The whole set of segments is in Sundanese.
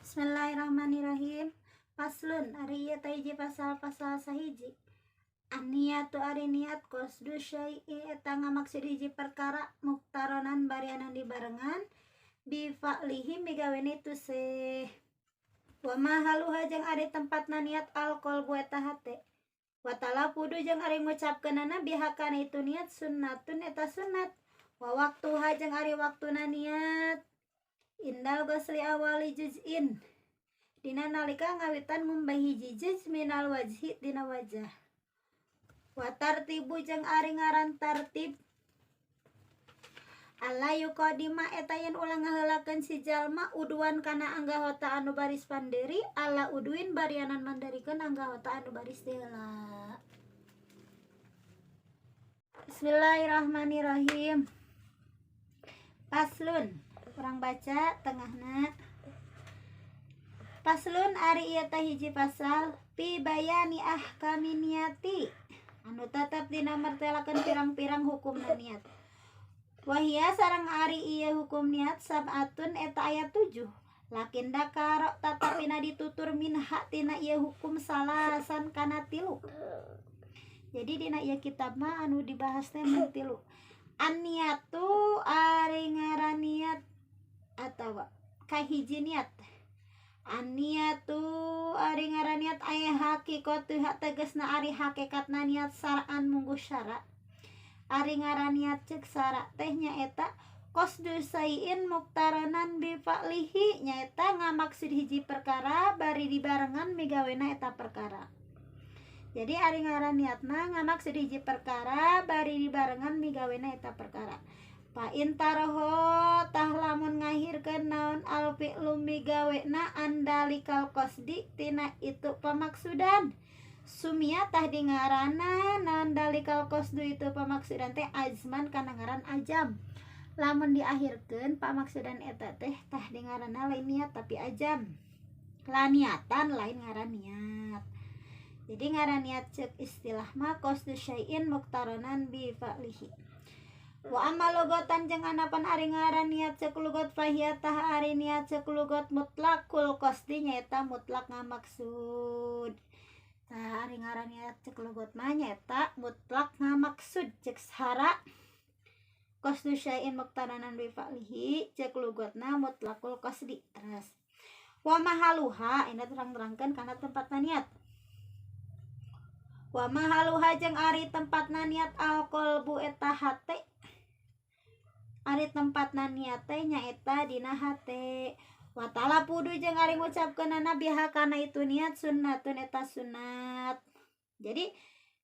Bismillahirrahmanirrahim. Faslun ari ieu teh hiji pasal-pasal sahiji. An-niyatu ari niat qasdu syai'i eta ngamaksud hiji perkara muktaronan barianan dibarengan bi fa'lihi migawene itu seh. Wa mahaluha jeung ari tempatna niat alqalbu eta hate. Wa talafudu jeung ari ngucapkeunana bihakana itu niat sunnatun eta sunat. Wa waktuha jeung ari waktuna niat indal ghusli awali juz'in dina nalika ngawitan ngumbah hiji juz minal wajhi dina wajah. Wa tartibu jeung ari ngaran tartib alla yuqadima eta yen ulah ngaheulakeun si jalma uduan kana anggahota anu baris panderi alla uduin barianan manderikeun anggahota anu baris diheula. Bismillahirrahmanirrahim. Faslun kurang baca tengahna. Faslun ari ieu teh hiji pasal fi bayani ahkami niyati anu tetep dina mertelakeun pirang-pirang hukumna niat. Wahia sareng ari ieu hukum niat sab'atun eta aya 7. Lakin dakaro tatapina ditutur minha tina ieu hukum salasan kana 3. Jadi dina ieu kitab mah anu dibahas teh mun 3. An-niyatu ari ngaran niat atawa kahiji niat. An-niyatu ari ngaran niat aya haqiqatu tegasna ari hakikatna niat sar'an mungguh syara. Ari ngaran niat ceuk sara teh nyaeta qasdu saiin muktaronan bi fa'lihi nyaeta ngamaksud hiji perkara bari dibarengan migawena eta perkara. Jadi ari ngaran niat mah ngamaksud hiji perkara bari dibarengan migawena eta perkara. Fa in taroho tah lamun ngahirkeun naon al fi'lu migawena andalikal qasdi tina itu pamaksudan. Sumia tah dingarana naon dalikal qasdu itu pamaksudan teh azman kana ngaran ajam. Lamun diakhirkeun pamaksudan eta teh tah dingarana lain niat tapi ajam. La niatan lain ngaran niat. Jadi ngaran niat ceuk istilah mah qasdu syai'in muktaronan bi fa'lihi. Wa amma lugotan jeung anapan ari ngaran niat ceuk lugot fahiya tah ari niat ceuk lugot mutlakul qasdi nyaeta mutlak ngamaksud. Tah ari ngaran niat ceuk lugot mah nyaeta mutlak ngamaksud ceuk sahara qasdu syai'in muqtaranan bi fa'lihi ceuk lugotna mutlakul qasdi. Terus wa mahaluha ini terang-terangkeun kana tempatna niat. Wa mahaluha jeung ari tempatna niat alqalbu eta hate. Ari tempatna niat teh nyaeta dina hate. Wa talafudu jeung ari ngucapkeunana biha kana itu niat sunnatun eta sunat. Jadi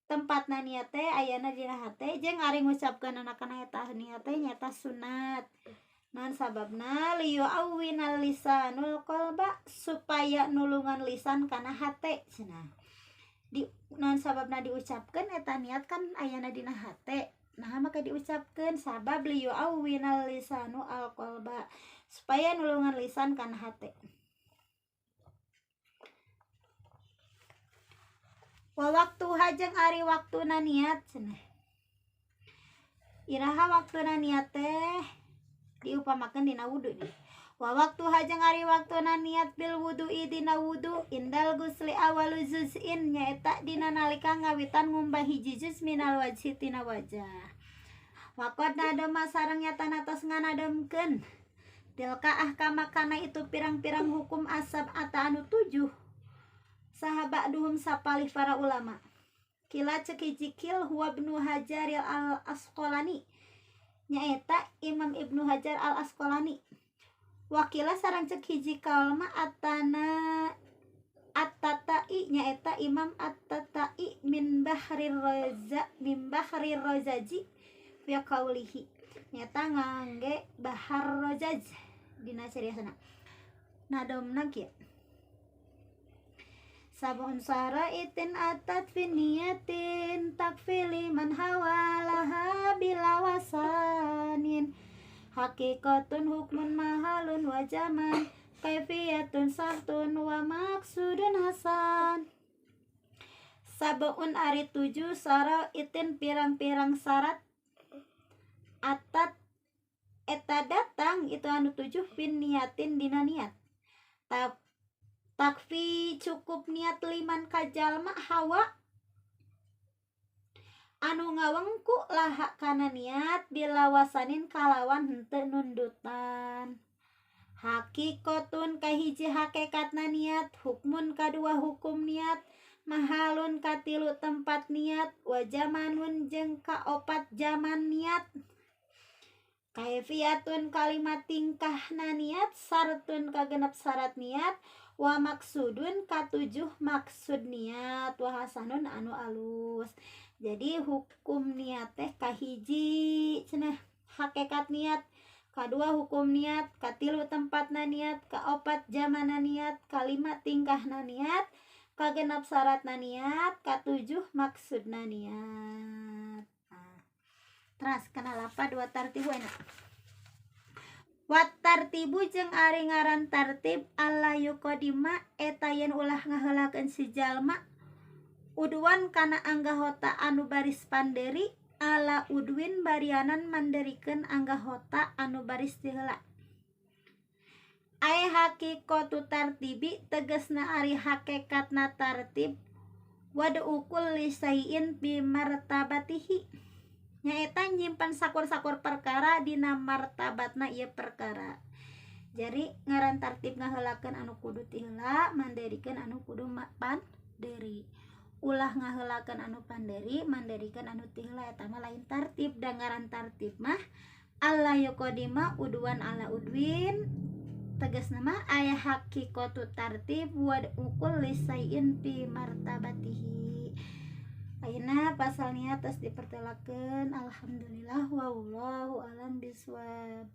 tempatna niat teh ayana dina hate jeung ari ngucapkeunana kana eta niat teh nyaeta sunat. Naon sababna liyu'awwinal lisanul qalba supaya nulungan lisan kana hate cenah. Di naon sababna diucapkeun eta niat kan ayana dina hate. Nah maka diucapkeun sabab liyu'awwinal lisanu al qalba supaya nulungan lisan kana hate. Wa waktuha jeung ari waktuna niat cenah. Iraha waktuna niat teh diupamakeun dina wudu nih. Wa waktuha jeung ari waktuna niat bil wudu'i dina wudu indal gusli awalu juz'in nyaeta dina nalika ngawitan ngumbah hiji juz minal wajhi tina wajah. Wa qad nadama sareng nyata tos nganademkeun tilka ahkama kana itu pirang-pirang hukum asab ata anu 7 sahabat duhum sapalih para ulama. Kila cek hiji kil huwa Ibnu Hajar al Asqalani nyaeta Imam Ibnu Hajar al Asqalani. Wakila sareng cek hiji kaul mah atana at-Tatai nyaeta Imam at-Tatai min bahrir raza min bahrir razaji fi qaulihi nyaeta ngangge bahar razaj dina cariosna. Nadomna kieu sabun saraitin atat fi niyatin takfili man hawalaha bila wasanin hakikatun hukmun mahalun wa jaman kaifiyatun sartun wa maksudun hasan. Sabun ari 7 saraitin pirang-pirang syarat atat eta datang itu anu 7 fin niatin dina niat. Takfi cukup niat liman ka jalma hawa anu ngawengku laha kana niat bila wasanin kalawan henteu nundutan. Hakikotun kahiji hakikatna niat, hukmun kadua hukum niat, mahalun katilu tempat niat, wa jamanun jeung kaopat jaman niat. Kaifiatun kalimat tingkahna niat, sartun kagenep syarat niat, wa maksudun katujuh maksud niat, wa hasanun anu alus. Jadi hukum niat teh kahiji cenah hakikat niat, kadua hukum niat, katilu tempatna niat, kaopat jamana niat, kalima tingkahna niat, kagenep syaratna niat, katujuh maksudna niat. Nah, teras kana lapad wa tartibu enak. Wa tartibu jeung ari ngaran tartib alla yuqadima eta yen ulah ngaheulakeun si jalma udwan kana anggahota anu baris panderi ala udwin barianan manderikeun anggahota anu baris tiheula. Ai haqiqatu tartibi tegasna ari hakikatna tartib wad'u kulli syai'in bi martabatihi nyaeta nyimpan sakur-sakur perkara dina martabatna ieu perkara. Jadi ngaran tartib ngaheulakeun anu kudu ti heula manderikeun anu kudu panderi. Ulah ngaheulakeun anu panderi manderikeun anu ti heula eta mah lain tartib. Da ngaran tartib mah alla yuqadima udwan ala udwin tegasna mah aya haqiqatu tartib wad'u kulli syai'in bi martabatihi. Ayeuna pasal niat tos dipertelakeun. Alhamdulillah wallahu alam biswab.